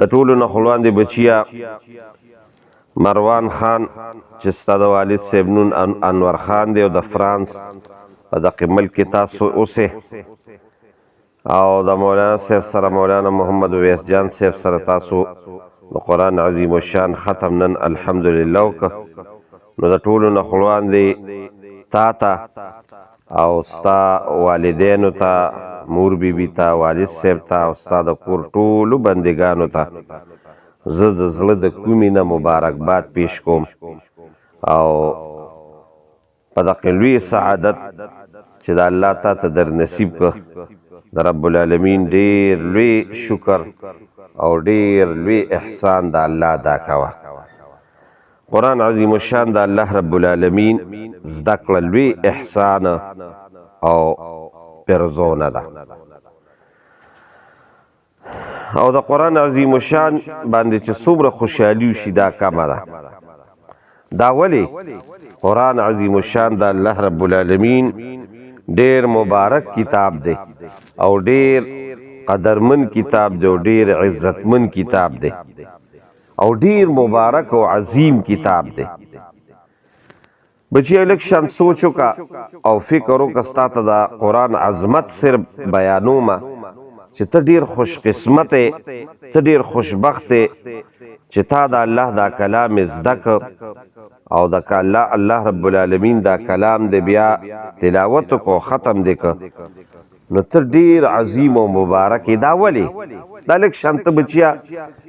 د ټولو نه خلوان دی بچیا مروان خان چې ستا د والد صاحب نون انور خان دی او د فرانس په دقه ملک کې تاسو اوسې او د مولانا صاحب سره مولانا محمد ویس جان صاحب سره تاسو د قرآن عظیم الشان ختم نن الحمدلله وکړه. نو د ټولو نه خلوان دی تا ته او ستا والدینو ته، مور بی بی ته، والد صاحب ته او ستا د کور ټولو بندګانو ته زه د زړه د کومې نه مبارکباد پیش کوم او په دقه لوی سعادت چې د الله تا ته در نصیب که د رب العالمین ډیر لوی شکر او ډیر لوی احسان د الله ادا کوه. قرآن عظیم الشان د الله رب العالمین زده کړه لوی احسان او پرزونه ده. او د قرآن عظیم الشان باندې چې څومره خوشحالي وشي دا کمه ده. دا ولی قرآن عظیم الشان د الله رب العالمین ډیر مبارک کتاب دی او ډیر قدرمن کتاب دی او ډیر عزتمن کتاب دی او ډیر مبارک او عظیم کتاب دی. بچی لږ شان سوچ وکړه او فکر وکړه، ستا ته د قرآن عظمت صرف بیانومه چې ته ډیر خوش قسمت یې، ته ډیر خوشبخت یې چې تا د الله دا کلام زده که او د الله رب العالمین دا کلام دې بیا تلاوت کو ختم دې که، نو ته ډیر عظیم او مبارک یې. دا ولې؟ دا لږ شان ته بچیا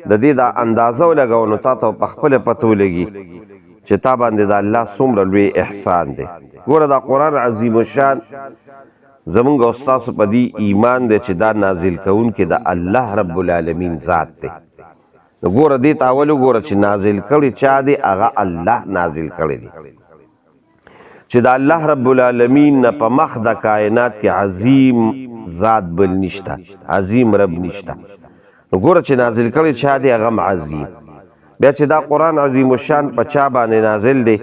د دې دا اندازه ولګوه نو تا ته په خپله پته ولګي چې تا باندې د الله څومره لوی احسان دی. ګوره دا قرآن عظیم الشان زمونږ او ستاسو په دې ایمان دی چې دا نازل کوونکی د الله رب العالمین ذات دی. نو ګوره دې ته اول وګوره چې نازل کړی چا دی، هغه الله نازل کړی دی چې د الله رب العالمین نه په مخ د کائنات کې عظیم ذات بل نشته، عظیم رب نشته. نو ګوره چې نازل کړی چا دی، هغه هم عظیم. بیا چې دا قرآن عظیم الشان په چا باندې نازل دی،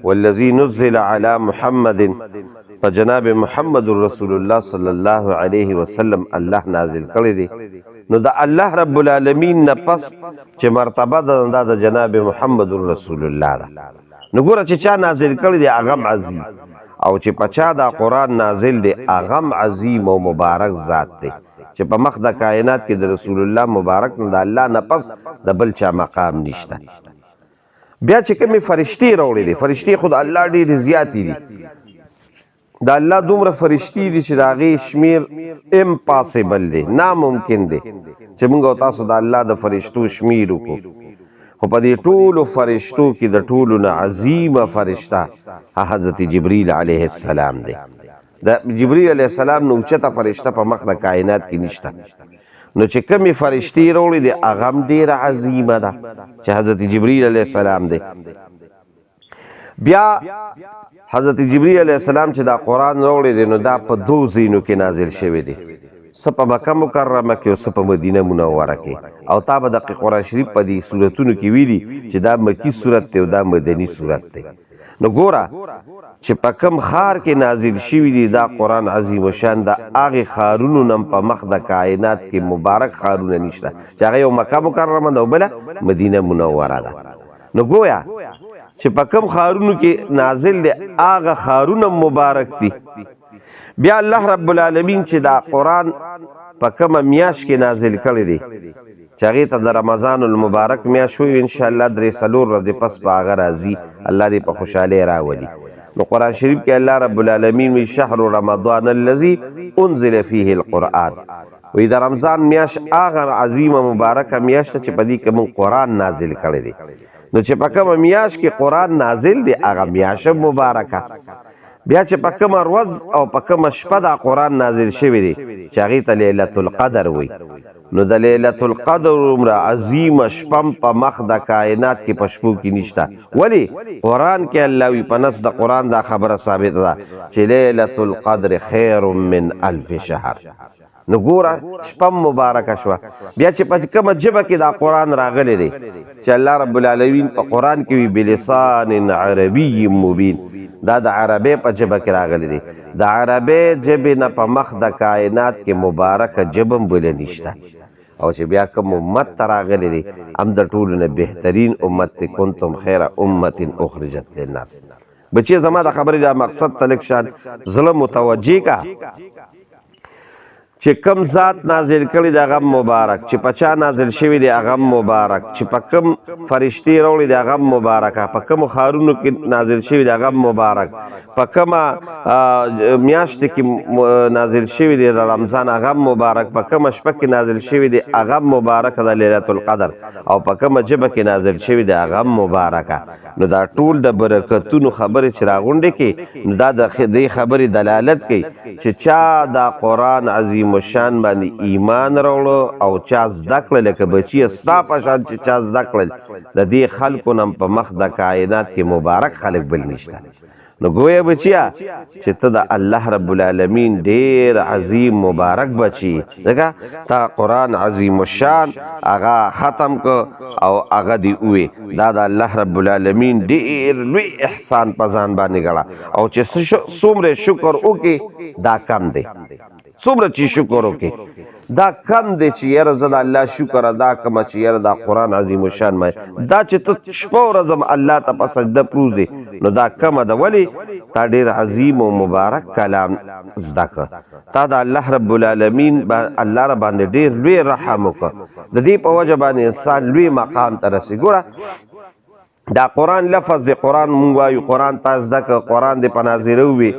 والذي نزل علی محمد، په جناب محمد رسول الله صلی الله علیه وسلم الله نازل کړی دی. نو د الله رب العالمین نه پس چې مرتبه ده دا د جناب محمد رسول الله ده. نو ګوره چې چا نازل کړی دی هغه هم عظیم، او چې په چا دا قرآن نازل دی هغه هم عظیم او مبارک ذات دی چې په مخ د کائنات کې د رسول الله مبارک نه د الله نه پس د بل چا مقام نشته. بیا چې کومې فرشتې راوړې دي، فرشتې خو د الله ډېرې زیاتې دي، د الله دومره فرشتې دي چې د هغې شمېر امپاسیبل دی، ناممکن دی چې موږ او تاسو د الله د فرشتو شمېر وکړو. خو په دې ټولو فرشتو کې د ټولو نه عظیمه فرشته حضرت جبریل علیه السلام دی. د جبریل علیه السلام نو اوچته فرشته په مخ د کائنات کې نشته. نو چې کومې فرشتې راوړې دي هغه هم ډېره عظیمه ده چې حضرت جبریل علیه السلام دی. بیا حضرت جبریل علیه السلام چې دا قرآن راوړی دی نو دا په دوو ځایونو کې نازل شوی دی، څه په مکه مکرمه کې او څه په مدینه منوره کې. او تا به د قرآن شریف په دې سورتونو کې ویلي چې دا مکی سورت دی او دا مدني سورت دی. نو ګوره چې په کوم ښار کې نازل شوي دي دا قرآن عظیم الشان، د هغې ښارونو نه په مخ د کائنات کې مبارک ښارونه نشته چې هغه یو مکه مکرمه ده او بله مدینه منوره ده. نو گویا چې په کوم ښارونو کې نازل دی هغه ښارونه مبارک دي. بیا الله رب العالمین چې دا قرآن په کومه میاشت کې نازل کړی دی چې هغې ته د رمضان المبارک میاشت وایي، انشاءالله 3-4 ورځې پس به هغه راځي، الله دې په خوشحالۍ راولي. نو قرآن شریف کې الله رب العالمین وایي شهر رمضان الذي انزل فيه القرآن، وی د رمضان میاشت هغه عظیمه مبارکه میاشت چې په دې کې موږ قرآن نازل کړی دی. نو چې په کومه میاشت کې قرآن نازل دی هغه میاشت مبارکه. بیا چې په کومه ورځ او په کومه شپه دا قرآن نازل شوی دی چې هغې ته لیلة القدر وایي، نو د لیلة القدر عمره عظیمه شپه په مخ د کائنات کې په شپو کې نشته. ولی قرآن کې الله وی په نص د قرآن دا خبره ثابته ده چې لیلة القدر خیر من 1000 شهر. نو ګوره شپه مبارکه شوه. بیا چې په کومه ژبه کې دا قرآن راغلی دی چې الله رب العالمین په قرآن کې وی بلسان عربي مبین، دا د عربۍ په ژبه کې راغلی دی. د عربۍ ژبې نه په مخ د کائنات کې مبارکه ژبه هم بله نشته. او چې بیا کوم امت ته راغلی دی هم د ټولو نه بهترین امت دی. کنتم خیر امة اخرجت للناس. بچی زما د خبرې دا مقصد ته لږ شان زړه متوجه کا چې کم ذات نازل کړي د هغه مبارک، چې په چا نازل شوی دی هغه مبارک، چې په کم فرشتي راوړي د هغه مبارک، په کوم ښارونو کې نازل شوی د هغه مبارک، په کومه میاشت کې نازل شوی دی د رمضان هغه مبارک، په کومه شپه کې نازل شوی دی هغه مبارک د لیلة القدر، او په کومه ژبه کې نازل شوی دی هغه مبارکه. نو دا ټول د برکتونو خبرې چې راغونډې کې، نو دا د دې خبرې دلالت کوي چې چا دا قرآن عظیم الشان باندې ایمان راوړو او چا زده کړل، لکه بچیه ستا په شان چې چا زده کړل، د دې خلکو نم په مخ د کائنات کې مبارک خلک بل نشته. نو ګویا بچیا چې ته د الله رب العالمین ډیر عظیم مبارک بچی، ځکه تا قرآن عظیم الشان هغه ختم کو او هغه دی وې. دا د الله رب العالمین ډیر لوی احسان په ځان باندې ګڼه، او چې څومره شکر وکې دا کم دی، څومره چې شکر وکې دا کم دی چې یاره زه د الله شکر ادا کړم چې یاره دا قرآن عظیم الشان ما دا چې ته شپه ورځ هم الله ته په سجده پروزې نو دا کمه ده. ولې تا ډېر عظیم او مبارک کلام زده کړ، تا د الله رب العالمین الله را باندې ډېر لوی رحم وکړ، د دې په وجه باندې انسان لوی مقام ته رسي. ګوره دا قرآن لفظ دی، قرآن مونږ وایو قرآن تا زده که، قرآن دې په ناظره ووي،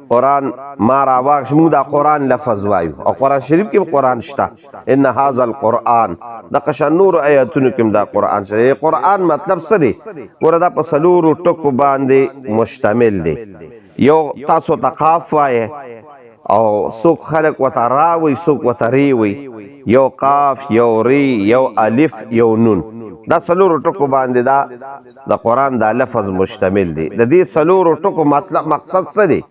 قرآن ما راواغش، مونږ دا قرآن لفظ وایو، او قرآن شریف کې قرآن شته، ان هذا القرآن، دغه شان نورو آیاتونو کې هم دا قرآن شته. قرآن مطلب څه دی؟ ګوره دا په څلورو ټکو باندې مشتمل دی. یو تاسو ته قاف وایې او څوک خلک ورته را وایي، څوک ورته ری وایي، یو قاف، یو ری، یو الف، یو نون، دا څلورو ټکو باندې دا د قرآن دا لفظ مشتمل دی. د دې څلورو ټکو مطلب مقصد څه دی؟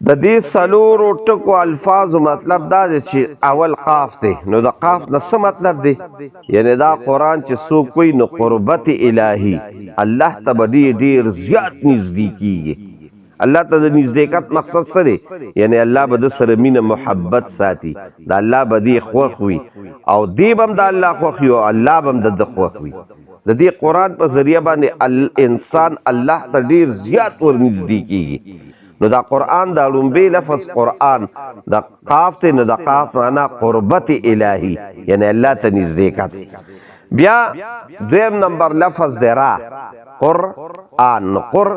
د دې څلورو ټکو الفاظو مطلب دا دی چې اول قاف دی، نو د قاف نه څه مطلب دی؟ یعنی دا قرآن چې څوک وایي نو قربت الهي الله ته به ډېر ډېر زیات نږدې کیږي. الله ته د نزدېکت مقصد څه دی؟ یعنی الله به د سره مینه محبت ساتي، د الله به دی خوښ وي، او دی به هم د الله خوښ وي، او الله به هم د ده خوښ وي. د دې قرآن په ذریعه باندې انسان الله ته ډېر زیات ورنږدې کیږي. نو دا قرآن دا لومبی لفظ قرآن د قاف ته، نو د قاف معنا قربت الهي، یعنی الله ته نزدېکت. بیا دویم نمبر لفظ دی را، قرآن، نو قر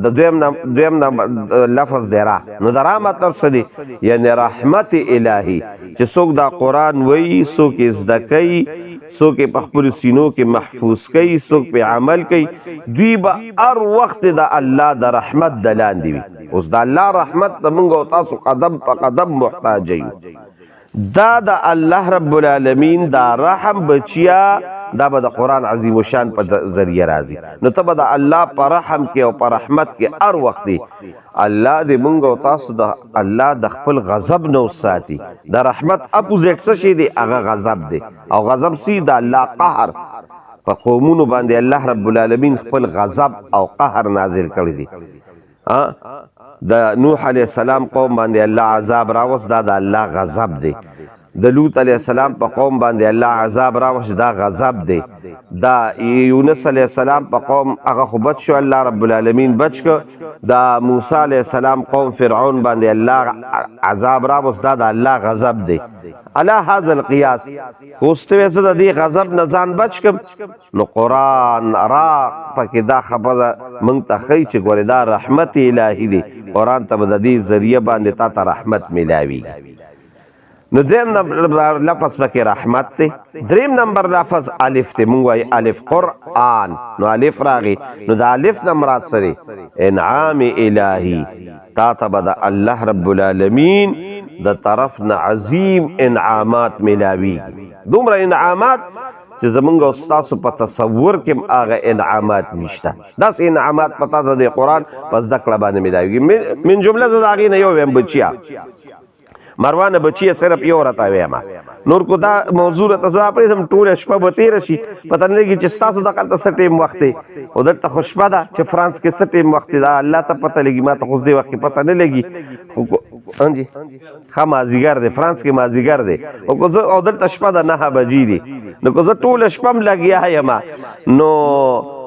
د دویم نمبر لفظ دی را، نو د را مطلب څه دی؟ یعنی رحمت الهي، چې څوک دا قرآن وایي، څوک یې زده کوي، څوک یې په خپلو سینو کې محفوظ کوي، څوک پې عمل کوي، دوی به هر وخت د الله د رحمت د لاندې وي. اوس د الله رحمت ته موږ او تاسو قدم په قدم محتاج یو. دا د الله رب العالمین دا رحم بچیا دا به د قرآن عظیم الشان په ذریعه راځي. نو ته به د الله په رحم کې او په رحمت کې هر وخت دی. الله دې مونږ او تاسو د الله د خپل غضب نه وساتي. د رحمت اپوزیټ څه شی دی؟ هغه غضب دی، او غضب سی د الله قهر. په قومونو باندې الله رب العالمین خپل غضب او قهر نازل کړی دی. د نوح علیه السلام قوم باندې الله عذاب راوست، دا د الله غضب دی. د لوط علیه السلام په قوم باندې الله عذاب راوست، دا غضب دی. دا یونس علیه السلام په قوم هغه خو بچ شو، الله رب العالمین بچ که. دا موسی علیه السلام قوم فرعون باندې الله عذاب راوست، دا د الله غضب دی. علی هذا القیاس اوس ته زه د دې غضب نه ځان بچ کم، نو قرآن را پکې دا خبره مونږ ته ښیي چې ګورې دا رحمت الهي دی، قرآن ته به د دې ذریعه باندې تا ته رحمت میلاویږي. نو دویم نمبر لفظ پکې رحمت دی. دریم نمبر لفظ الف دی، مونږ وایو الف قرآن، نو الف راغی، نو د الف نه مراد څه دی؟ انعام الهي. تا ته به د الله رب العالمین د طرف نه عظیم انعامات میلاویږي، دومره انعامات چې زمونږ او ستاسو په تصور کې هم هغه انعامات نشته. داسې انعامات په تا ته د قرآن په زده کړه باندې میلاویږي. من جمله زه د هغې نه یو وایم بچیا، مروانه بچیه صرف یو راته وایم، نور کو دا موضوع راته زه پرېږدم، ټوله شپه به تېره شي، پته نه لګي چې ستاسو دغلته څه ټایم وخت دی او دلته خو شپه ده، چې فرانس کې څه ټایم وخت دی دا الله ته پته لګي، ما ته خو دې وخت کې پته نه لګي. خو جی ښه مازیګر دی، فرانس کې مازیګر دی، او که زه او دلته شپه ده 9 بجې دي، نو که زه ټوله شپه هم لګیا یم، نو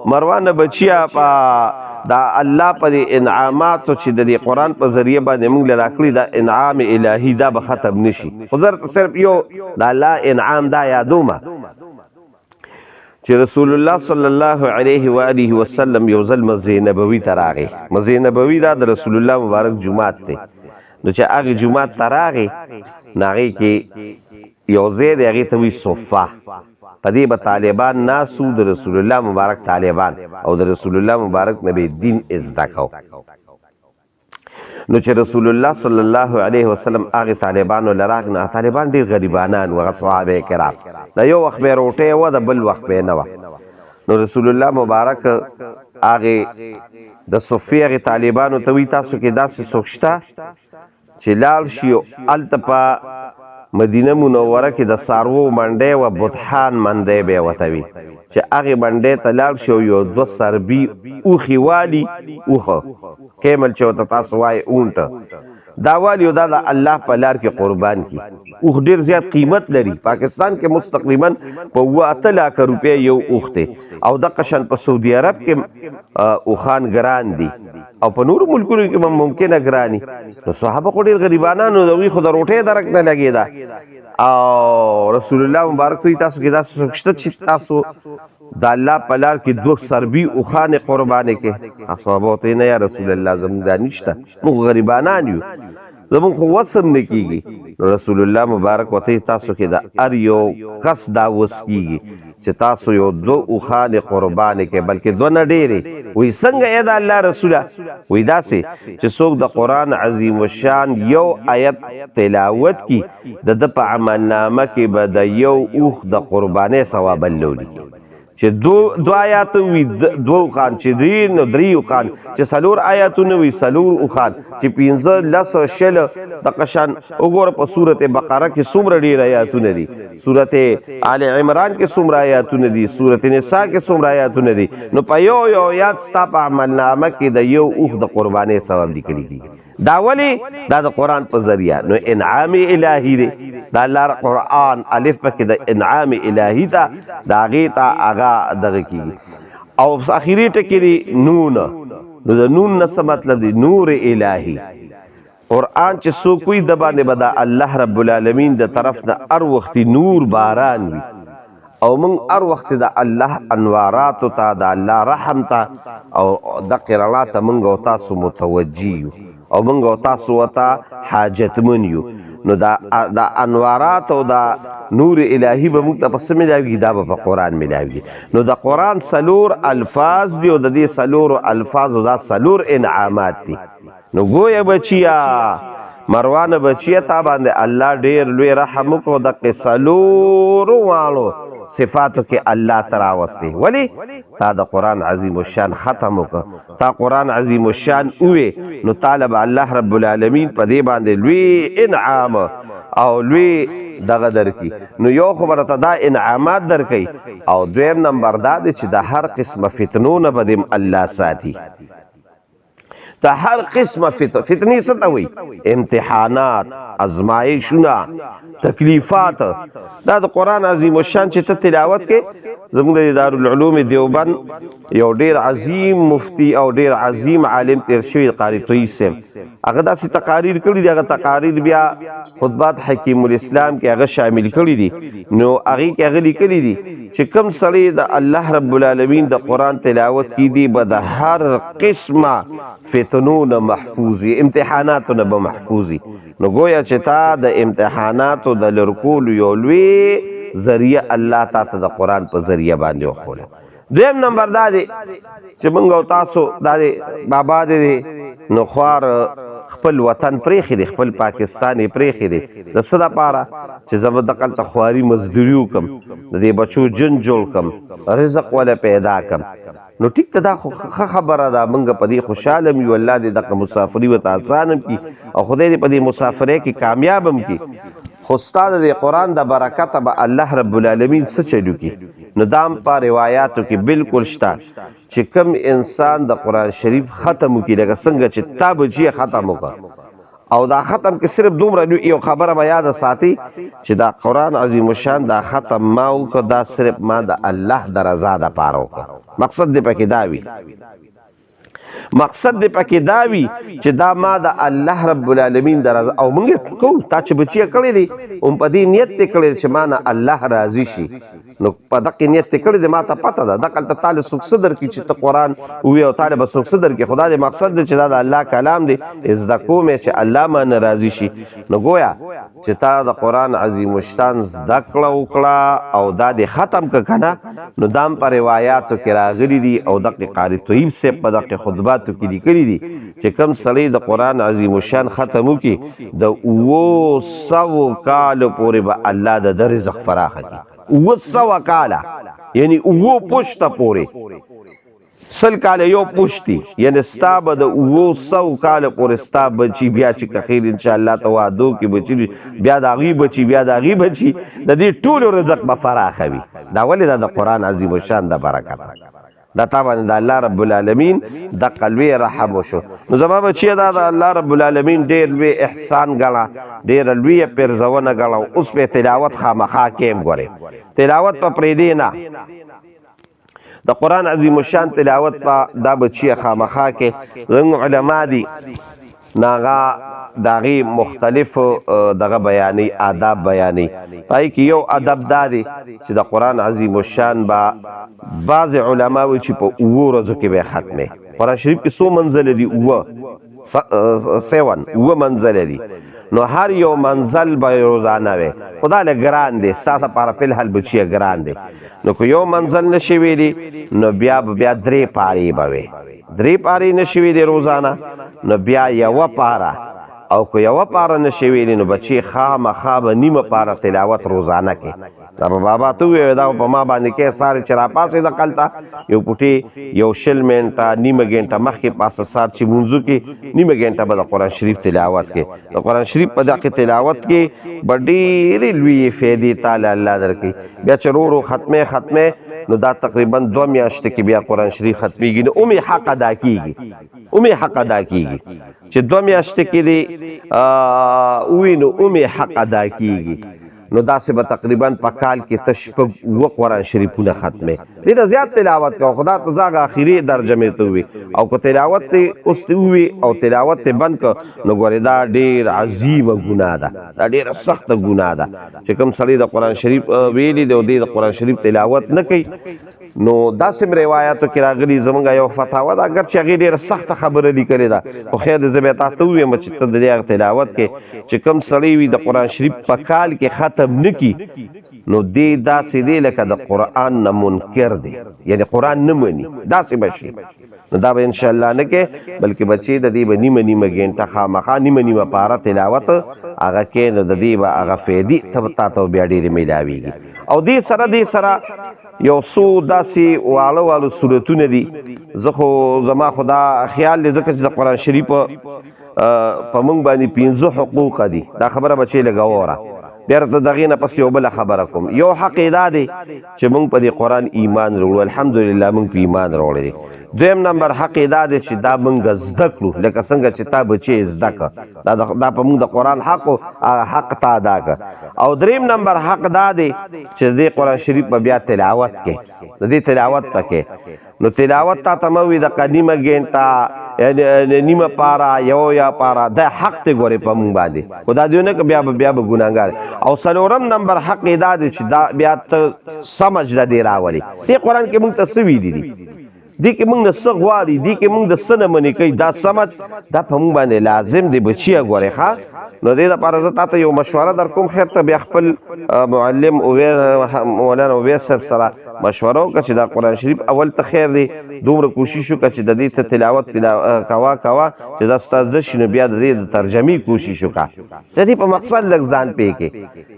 مروانه بچیا په دا الله په دې انعاماتو چې د دې قرآن په ذریعه باندې موږ له راکړي دا انعام الهي دا به ختم نشي. خو زه صرف یو د الله انعام دا یادومه چې رسول الله صلی الله علیه و آله وسلم یو ځل مسجد نبوي ته راغی. مسجد نبوي دا د رسول الله مبارک جومات دی. نو چې هغې جومات ته راغی، نو هغې کې یو ځای دی، هغې ته وایي صفه. په دې به طالبان ناست وو، د رسول الله مبارک طالبان، او د رسول الله مبارک نه به دین زده کو. نو چې رسول الله صلی الله علیه وسلم هغې طالبانو له راغی، نو طالبان ډېر غریبانان وو، هغه صحابه کرام د یو وخت به روټۍ وه، د بل وخت به نه وه. نو رسول الله مبارک هغې د صفې هغې طالبانو ته وایي، تاسو کې داسې څوک شته چې لاړ شي هلته په مدینه منوره کې د څاروو منډی وه، بطحان منډی به یې ورته وي، چې هغې منډی ته لاړ شي او یو دوه سربي اوښي والي، اوښه کیمل چې ورته تاسو وایې اونټ، دا والي او دا د الله په لار کې قربان کی. اوښ ډیر زیات قیمت لري، پاکستان کې مس تقریبا په 7-8 لاکه روپۍ یو اوښ دی، او دغه شان په سعودي عرب کې اوښان ګران دي، او په نورو ملکونو کې هم ممکنه ګراني. نو صحابه خو ډېر غریبانانو، دوی خو د روټۍ درک نه لګېده. او رسول الله مبارک وایي، تاسو کې داسې څوک شته چې تاسو د الله په لار کې دوه سربي اوښانې قربانې کړئ؟ صحابه ورته وایي، نه یا رسول الله، زموږ دا نشته، موږ غریبانان یو، زموږ خو وس هم نه کېږي. نو رسول الله مبارک ورته وایي، تاسو کې د هر یو کس دا وس کېږي چې تاسو یو دوه اوښانې قربانې کړئ، بلکې دوه نه ډېرې. وایي څنګه ای د الله رسوله؟ وایي داسې چې څوک د قرآن عظیم الشان یو آیت تلاوت کړي، د ده په عملنامه کې به د یو اوښ د قربانۍ ثواب الله ولیکي. چې دو آیات وي دوه اوښان، چې درې نو درې اوښان، چې څلور آیاتونه وي څلور اوښان، چې 15 10 20 دغه شان. وګوره په سورت بقره کې څومره ډېر آیاتونه دي، سورت آل عمران کې څومره آیاتونه دي، سورت نساء کې څومره آیاتونه دي. نو په یو یو آیات ستا په عملنامه کې د یو اوښ د قربانۍ ثواب لیکل کېږي. دا ولی؟ دا د قرآن په ذریعہ. نو انعام الهی دی دا الله قرآن، الف پکې د انعام الهی ته د هغې ته هغه دغه کېږي. او اخیری ټکی دی نون. نو د نون نه څه مطلب دی؟ نور الهی. قرآن چې څوک وي د باندې به د الله رب العالمین د طرف نه هر وخت نور باران وي، او موږ هر وخت د الله انواراتو ته، د الله رحم ته او د رڼا ته موږ او تاسو متوجه یو، او موږ او تاسو ورته حاجتمن یو. نو دا انوارات او دا نور الهی به موږ ته په څه ملاویږي؟ دا به په قرآن ملاویږي. نو د قرآن څلور الفاظ دي، او د دې څلورو الفاظو دا څلور انعامات دي. نو ګویا بچیا مروانه بچیا، تا باندې الله ډېر لوی رحم وکړو، دقې څلورو واړو صفاتو کې الله ته راوستې. ولی تا د قرآن عظیم الشان ختم وکړ، تا قرآن عظیم الشان ووې، نو طالب الله رب العالمین په دې باندې لوی انعام او لوی دغه درکي. نو یو خو به راته دا انعامات درکوي، او دویم نمبر دا دی چې د هر قسمه فتنو نه به دې الله ساتي. د هر قسمه فتنې څه ته وایي؟ امتحانات، ازمایښونه، تکلیفات. دا د قرآن عظیم الشان چې ته تلاوت کې، زموږ د دارالعلوم دیوبند یو ډیر عظیم مفتی او ډیر عظیم عالم تیر شوی، قاری طیب صاحب، هغه داسې تقاریر کړي دي. هغه تقاریر بیا خطبات حکیم الاسلام کې هغه شامل کړي دي. نو هغې کې هغه لیکلي دي چې کوم سړی د الله رب العالمین د قرآن تلاوت کې دی، به د هر قسمه فتنو نه محفوظ وي، امتحاناتو نه به محفوظ وي. نو ګویا چې تا د امتحاناتو د لرکولو یو لوی ذریعه الله تا ته د قرآن په ذریعه باندې وښوله. دویم نمبر دا دی چې موږ او تاسو دا دی بابا دی نو خوار خپل وطن پرېښی دی، خپل پاکستان یې پرېښی دی، د څه دپاره چې زه به دقلته خواري مزدوري وکړم، د دې بچو جن جوړ کړم، رزق وله پیدا کړم. نو ټیک ته دا خو ښه خبره ده، موږ په دې خوشحاله هم یو، الله دې دغه مسافري ورته اسان هم کړي او خدای دې په دې مسافرۍ کې کامیاب هم کړي. خو ستا د دې قرآن د برکته به الله رب العالمین څه چلو کړي. نو دا هم په روایاتو کې بالکل شته چې کوم انسان د قرآن شریف ختم وکړي، لکه څنګه چې تا بچی ختم وکړه، او دا ختم کې صرف دومره یو خبره به یاد ساتي چې دا قرآن عظیم الشان دا ختم ما وکړه، دا صرف ما د الله د رضا دپاره وکړه. مقصد دې پکې دا وي، مقصد دې پکې دا وي چې دا ما د الله رب العالمین د رضا، او موږ کوو تا چې بچی کړی دی هم په دې نیت دې کړی چې ما نه الله راضي شي، نو په دقې نیت دې کړی دی، ما ته پته ده دقلته تا له څوک څه درکړي چې ته قرآن ووایې او تا له به څوک څه درکړي، خو دا دې مقصد دی چې دا د الله کلام دی، زده کوم یې چې الله ما نه راضي شي. نو ګویا چې تا د قرآن عظیم الشان زده کړه وکړه او دا دې ختم که که نه، نو دا هم په روایاتو کې راغلي دي او دقې قاري طیب صاحب په دقې خطباتو کې لیکلي دي چې کوم سړی د قرآن عظیم الشان ختم وکړي د 700 کالو پورې به الله د ده رزق فراخه کړي. 700 کاله یعنی 7 پشته پورې، 100 کاله یو پشتي، یعنی ستا به د 700 کاله پورې ستا بچي بیا چې که خیر انشاءالله ته وعدو کې بچي بیا د هغوی بچي بیا د هغوی بچي، د دې ټولو رزق به فراخه وي. دا ولې؟ دا د قرآن عظیم الشان د برکته دا تا باندې د الله رب العالمین دقه لوی رحم وشو. نو زما بچیه دا د الله رب العالمین ډېر لوی احسان ګڼه، ډېره لویه پیرزونه ګڼه. اوس پې تلاوت خامخا کیم، ګورې تلاوت په پرېدې نه، د قرآن عظیم الشان تلاوت په دا بچیه خامخا کې. زموږ علما دي ناغه د هغې مختلف دغه بیانوي، آداب بیانوي. په هغې کې یو ادب دا دی چې د قرآن عظیم الشان به بعضې علما وایي چې په 7 ورځو کې به یې ختمې. قرآن شریف کې څو منزله دي؟ 7 7 منزله دي. نو هر یو منزل به روزانه وي، خو دا لږ ګران دی ستا دپاره، فی الحال بچیه ګران دی. نو که یو منزل نشي ویلی نو بیا بیا 3 پارې به وي، 3 پارې نشي ویلی روزانه نو بیا یوه پاره، او که یوه پاره نشي ویلی نو بچی خامخا به نیمه پاره تلاوت روزانه کې. دا به بابا ته ووایې دا په ما باندې کې سهار چې راپاڅې دقلته یو پوټې یو 20 منټه نیمه ګنټه مخکې پاسه سهار چې لمونځ وکړي نیمه ګنټه به د قرآن شریف تلاوت کې. د قرآن شریف په دغه تلاوت کې به ډېرې لویې فایدې تا له الله درکوي. بیا چې رو رو ختمې ختمې نو دا تقریبا 2 میاشتې کې بیا قرآن شریف ختمېږي، نو هم یې حق ادا کېږي، هم یې حق ادا کېږي چې 2 میاشتې کې دې ووي نو هم یې حق ادا کېږي. نو داسې به تقریبا په کال کې ته 6 7 قرآن شریفونه ختمې. دې نه زیات تلاوت کوه، خدا ته زه هغه اخري درجه مې ته ووي. او که تلاوت دې اوس ته ووي او تلاوت دې بند کړ نو ګورې دا ډېر عظیمه ګناه ده، دا ډېره سخته ګناه ده چې کوم سړی د قرآن شریف ویلي دی او دی د قرآن شریف تلاوت نه کوي. نو داسې هم روایاتو کې راغلي، زمونږ یو فتاوا ده، اګر چې هغې ډېره سخته خبره لیکلې ده، خو خیر دی زه به تا ته ووایم چې ته د دې هغه تلاوت کې چې کوم سړی وي د قرآن شریف په کال کې ختم نه کړي نو دی داسې دی لکه د قرآن نه منکر دی، یعنی قرآن نه مني، داسې به شي. نو دا به انشاءالله نه کې، بلکې بچې د دې به نیمه نیمه ګنټه خامخا نیمه نیمه پاره تلاوت هغه کې، نو د دې به هغه فایدې تا ته بیا ډېرې میلاویږي. او دې سره یو څو داسې واړه واړه سورتونه دي، زه خو زما خو دا خیال دی ځکه چې د قرآن شریف په موږ باندې 5 حقوق دي. دا خبره بچې لږه واوره، بیا راته دغې نه پس یو بله خبره کوم. یو حق یې دا دی چې موږ په دې قرآن ایمان راوړو، الحمدلله موږ په ایمان راوړی دی. دویم نمبر حق یې دا دی چې دا موږ زده کړو، لکه څنګه چې تا بچی زده کړه، دا په موږ د قرآن حق و، هغه حق تا ادا کړه. او دریم نمبر حق دا دی چې د دې قرآن شریف به بیا تلاوت کې، د دې تلاوت پکې. نو تلاوت تا ته مه وي دقه نیمه ګنټه یعنی نیمه پاره یو یا پاره، دا حق دی ګورې په موږ باندې، خو دا دی نه که بیا به ګناهګار. او څلورم نمبر حق یې دا دی چې دا بیا ته سمج د دې راولې. دې قرآن کې موږ ته څه ویلي دي؟ دې کې موږ نه څه غواړي، دې کې موږ د څه نه منې کوي، دا سمج دا په موږ باندې لازم دی بچیه. ګورې ښه، نو دې لپاره زه تاته یو مشوره در کوم. خیر ته بیا خپل معلم مولانا اویس صاحب سره مشوره وکړه چې دا قرآن شریف اول ته خیر دی دومره کوشش وکړه چې د دې ته تلاوت کوه کوه چې دا ستا زده شي، نو بیا د دې د ترجمې کوشش وکړه، د دې په مقصد لږ ځان پوه کړې،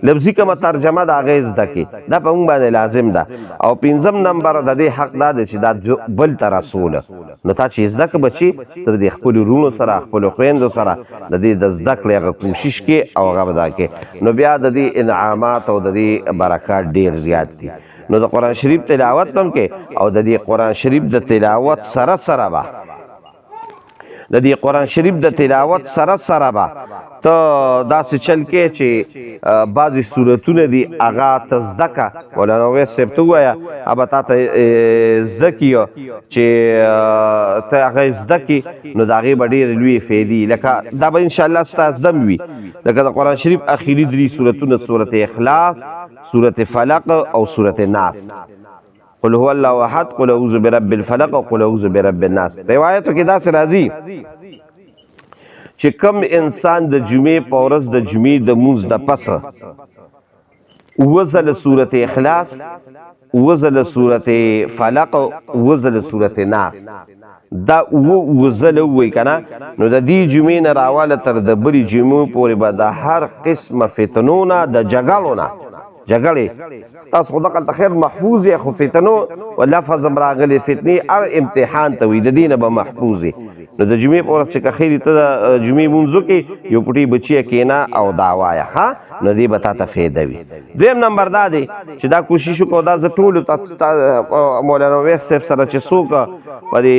لفظي کومه ترجمه د هغې زده کړې، دا په موږ باندې لازم ده. او پنځم نمبر د دې حق دا دی چې دا بل ته رسوله. نو تا چې زده کړه بچي، ته د خپلو وروڼو سره، خپلو خویندو سره د دې د زده کړې هغه کوشش کې او هغه به دا کې، نو بیا د دې انعامات او د دې برکات ډېر زیات دي. نو د قرآن شریف تلاوت هم کې او د دې قرآن شریف د تلاوت سره سره به د دې قرآن شریف د تلاوت سره سره به ته داسې چل کې چې بعضې سورتونه دي هغه ته زده که. مولانا ویس صاحب ته ووایه، هغه تا ته زده کړي چې ته هغه زده کړې، نو د هغې به ډېرې لویې فایدې، لکه دا به انشاءالله ستا زده هم وي، لکه د قرآن شریف اخري درې سورتونه، سورت اخلاص، سورت فلق او سورت ناس، قل هو الله احد، قل اعوذ برب الفلق او قل اعوذ برب الناس. روایتو کې داسې راځي چې کم انسان د جمعې په ورځ د جمعې د مونځ د پسه اووه ځله سورت اخلاص، اووه ځله سورت فلق، اووه ځله سورت ناس، دا اووه اووه ځله ووایي که نه، نو د دې جمعې نه راواله تر د بلې جمعې پورې به د هر قسمه فتنو نه، د جګړو نه، جګړې تاسو خو دغلته خیر محفوظ یې، خو فتنو و لفظ هم راغلی، فتنې هر امتحان ته وي، د دې نه به محفوظ یې. نو د جمعې په ورځ چې که خیر ته د جمعې لمونځ وکړې، یو پټي بچیه کښېنه او دا وایه، ښه، نو دې به تا ته فایده وي. دویم نمبر دا دی چې دا کوشش وکړو، دا زه ټولو ته مولانا ویس صاحب سره چې څوک په دې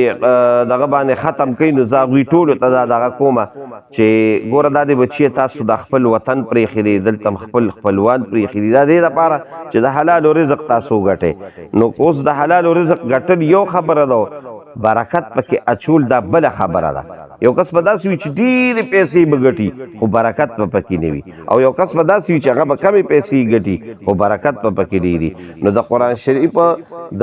دغه باندې ختم کوي، نو زه هغوی ټولو ته دا دغه کومه چې ګوره دا دی بچیه، تاسو د خپل وطن پرېښی دی، دلته هم خپل خپلوان پرېښي دي، دا دې دپاره چې د حلالو رزق تاسو وګټئ. نو اوس د حلالو رزق ګټل یو خبره ده، برکت پکې اچول دا بله خبره ده. یو کس به داسې وي چې ډېرې پیسې به ګټي خو برکت به پکې نه وي، او یو کس به داسې وي چې هغه به کمې پیسې ګټي خو برکت به پکې ډېر. نو د قرآن شریف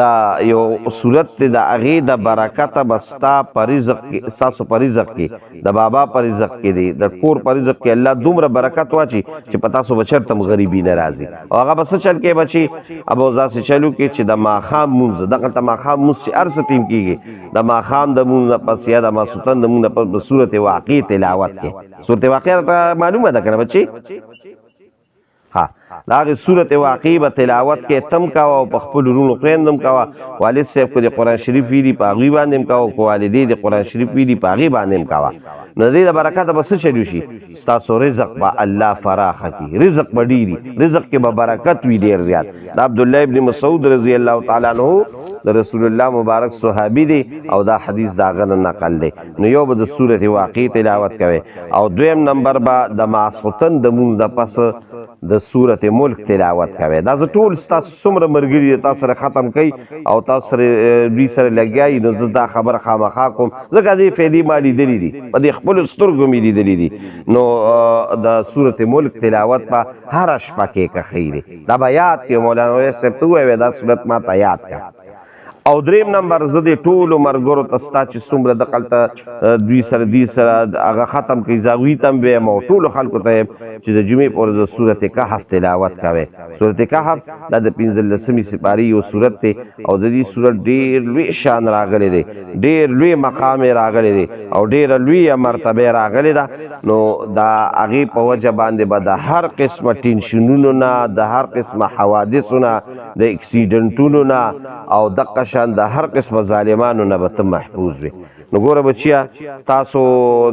دا یو صورت دی، د هغې د برکته به ستا په رزق کې، ستاسو په رزق کې، د بابا په رزق کې دی، د کور په رزق کې الله دومره برکت واچي چې په تاسو به چېرته هم غریبي نه راځي. او هغه به څه چل کې بچي؟ ابو داسې چلو کې چې د ماښام مونځ، دغلته ماښام مونځ چې هر څه ټیم کېږي، د ماښام د مونځ نه پس یا د ماسوتن د مونځ نه پس به سورت واقع تلاوت کې. سورت واقع راته معلومه ده که نه بچي؟ ها، د هغې سورت واقعي به تلاوت کې تم کوه او په خپلو وروڼو خویندو هم کوه. والد صاحب که د قرآن شریف ویلي په هغوی باندې هم کوه، که والدې د قرآن شریف ویلي په هغې باندې هم کوه. نو د دې د برکته به څه چلو شي؟ ستاسو رزق به الله فراخه کړي، رزق به ډېري، رزق کې به برکت وي ډېر زیات. د عبدالله ابن مسعود رضی الله تعالی عنہ د رسول الله مبارک صحابي دی او دا حدیث د هغه نه نقل دی. نو یو به د سورت واقع تلاوت کوي او دویم نمبر به د ماسخوتن د مونځ د پس د سورت ملک تلاوت کوي. دا زه ټول ستاسو څومره ملګري دي تاسو سره ختم کوي او تاسو سره دوی سره لګیا یي، نو زه دا خبره خامخا کوم ځکه دې فایدې ما لیدلې دي، په دې خپلو سترګو مې لیدلې دي. نو د سورت ملک تلاوت په هره شپه کې که ښه دی، دا به یاد کړې، مولانا ویس صاحب ته ووایه دا صورت ما ته یاد کړه. او دریم نمبر زه دې ټولو مرګرو ته ستا چې څومره دقلته دوی سره دوی سره هغه ختم کوي، زه هغوی ته هم وایم او ټولو خلکو ته وایم چې د جمعې په ورځ سورت کهف تلاوت کوئ. سورت کهف دا د 15مې سپارې یو سورت دی او د دې سورت ډېر لوی شان راغلی دی، ډېر لوی مقام یې راغلی دی او ډېره لویه مرتبه یې راغلې ده. نو د هغې په وجه باندې به د هر قسمه ټینشنونو نه، د هر قسمه حوادثو نه، د اکسیډنټونو نه او دقه شان د هر قسمه ظالمانو نه به ته محفوظ وي. نو ګوره بچیا، تاسو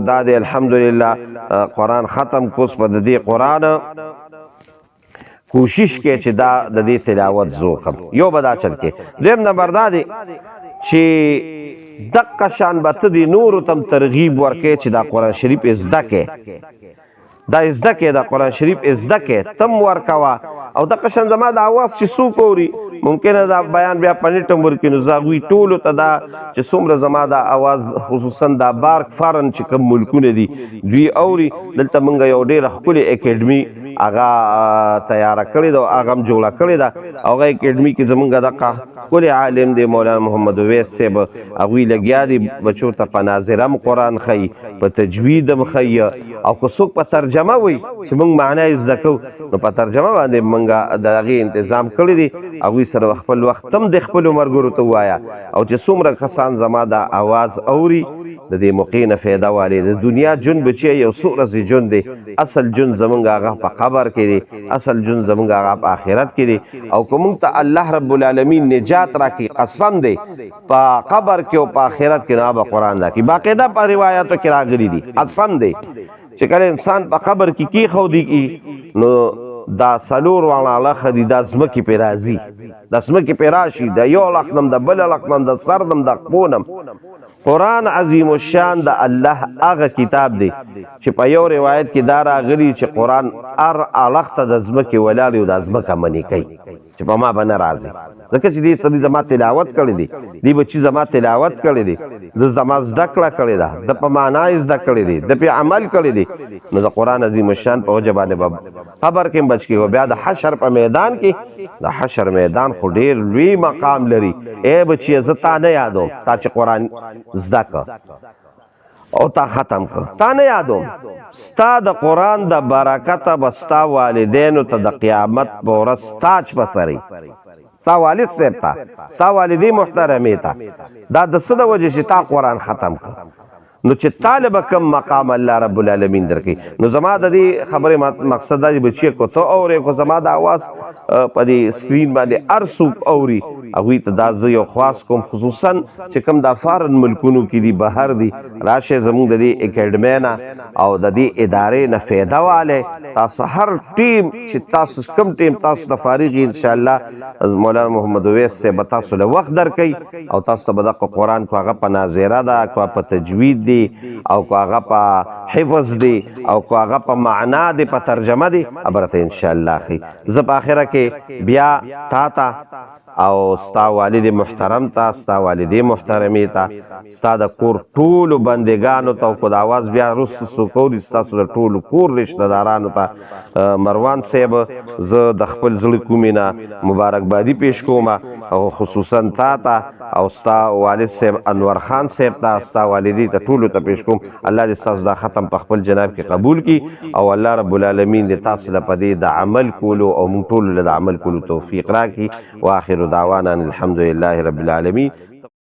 دا دی الحمدلله قرآن ختم کوس، په د دې قرآن کوشش کې چې دا د دې تلاوت زو کم، یو به دا چل کې. دویم نمبر دا دی چې دقه شان به ته د نورو تم ترغیب ورکې چې دا قرآن شریف زده کې، دا زده کې، دا قرآن شریف زده کې تم ورکوا. او دقه شان زما د اواز چې څوک اوري، ممکنه دا بیان بیا په نیټ هم ورکړي، نو زه هغوی ټولو ته دا چې څومره زما دا اواز خصوصا دا بارک فارن چې کوم ملکونه دي دوی اوري، دلته مونږ یو ډېره ښکلې اکیډمي هغه تیاره کړې ده او هغه هم جوړه کړې ده. هغه اکیډمي کې زمونږ دغه ښکلی عالم دی مولانا محمد اویس صاحب، هغوی لګیا دي بچو ته په ناظره هم قرآن ښیي، په تجوید هم ښیي، او که څوک په ترجمه وایي چې موږ معنا یې زده کوو نو په ترجمه باندې موږ د هغې انتظام کړی دی. هغوی سره خپل وخت هم د خپلو ملګرو ته ووایه، او چې څومره کسان زما دا اواز اوري د دې موقع نه فایده والي. د دنیا ژوند بچی یو څو ورځې ژوند دی، اصل ژوند زمونږ هغه په قبر کې دی، اصل ژوند زمونږ هغه په آخرت کې دی. او که مونږ ته الله رب العالمین نجات راکړي، قسم دی په قبر کې او په آخرت کې نو به قرآن راکړي. باقاعده په روایاتو کې راغلي دي، قسم دی چې کله انسان په قبر کې کېښودی کی نو دا څلور واړه اړخه دي، دا ځمکې پرې راځي، دا ځمکې پرې راشي، د یو اړخ نم، د بل اړخ نم، د سر نم، د خپو نم. قرآن عظیم الشان د الله هغه کتاب دی چې په یو روایت کې دا راغلي چې قرآن هر اړخ ته د ځمکې ولاړ او د ځمکه منې کوي چې په ما به نه راځي، ځکه چې دې سړي زما تلاوت کړی دی، دې بچي زما تلاوت کړی دی، د زما زده کړه کړې ده، د په معنا یې زده کړې دی، د په عمل کړی دی. نو د قرآن عظیم الشان په وجه باندې به قبر کې هم بچ کېږي. بیا د حشر په میدان کې، د حشر میدان خو ډېر لوی مقام لري. ای بچیه زه تا نه یادوم، تا چې قرآن زده کړ او تا ختم کړ، تا نه یادوم، ستا د قرآن د برکته به ستا والدینو ته د قیامت په ورځ تاج په سر وي، ستا والد صاحب ته، ستا والدې محترمې ته، دا د څه د وجې چې تا قرآن ختم کړ. نو چې طالب کم مقام الله رب العالمین درکې. نو زما د دې خبرې مقصد دا دی بچی کو ته اورې کو زما د اواز په دې سکرین باندې هر څوک اوري، هغوی ته دا زه یو خواست کوم، خصوصا چې کوم دا فارن ملکونو کې دي، بهر دي، راشه زموږ د دې اکیډمۍ نه او د دې ادارې نه فایده والی. تاسو هر ټیم چې تاسو کوم ټیم تاسو ته فارغ ان شاء الله مولانا محمد اویس صاحب تاسو له وخت درکوي او تاسو ته به دغه قرآن کو هغه په ناظره ده، کو په تجوید دی، او کو هغه په حفظ دی، او کو هغه په معنا دی، په ترجمه دی، ابرته ان شاء الله خي. زه په اخره کې بیا تا ته او ستا والد محترم ته، ستا والدې محترمې ته، ستا د کور ټولو بندګانو ته، او کو د اواز بیا وروسته څوک اوري ستاسو د ټولو کور رشته دارانو ته، مروان صاحب زه د خپل زړه کومې نه مبارکبادي پیش کوم، او خصوصا تا ته او ستا والد صاحب انور خان صاحب ته، ستا والدې ته، ټولو ته پیش کوم. الله دې ستاسو دا ختم په خپل جناب کې قبول کړي، او الله رب العالمین دې تاسو له په دې د عمل کولو او موږ ټولو له د عمل کولو توفیق راکړي. واخر دعوانا ان الحمد لله رب العالمین.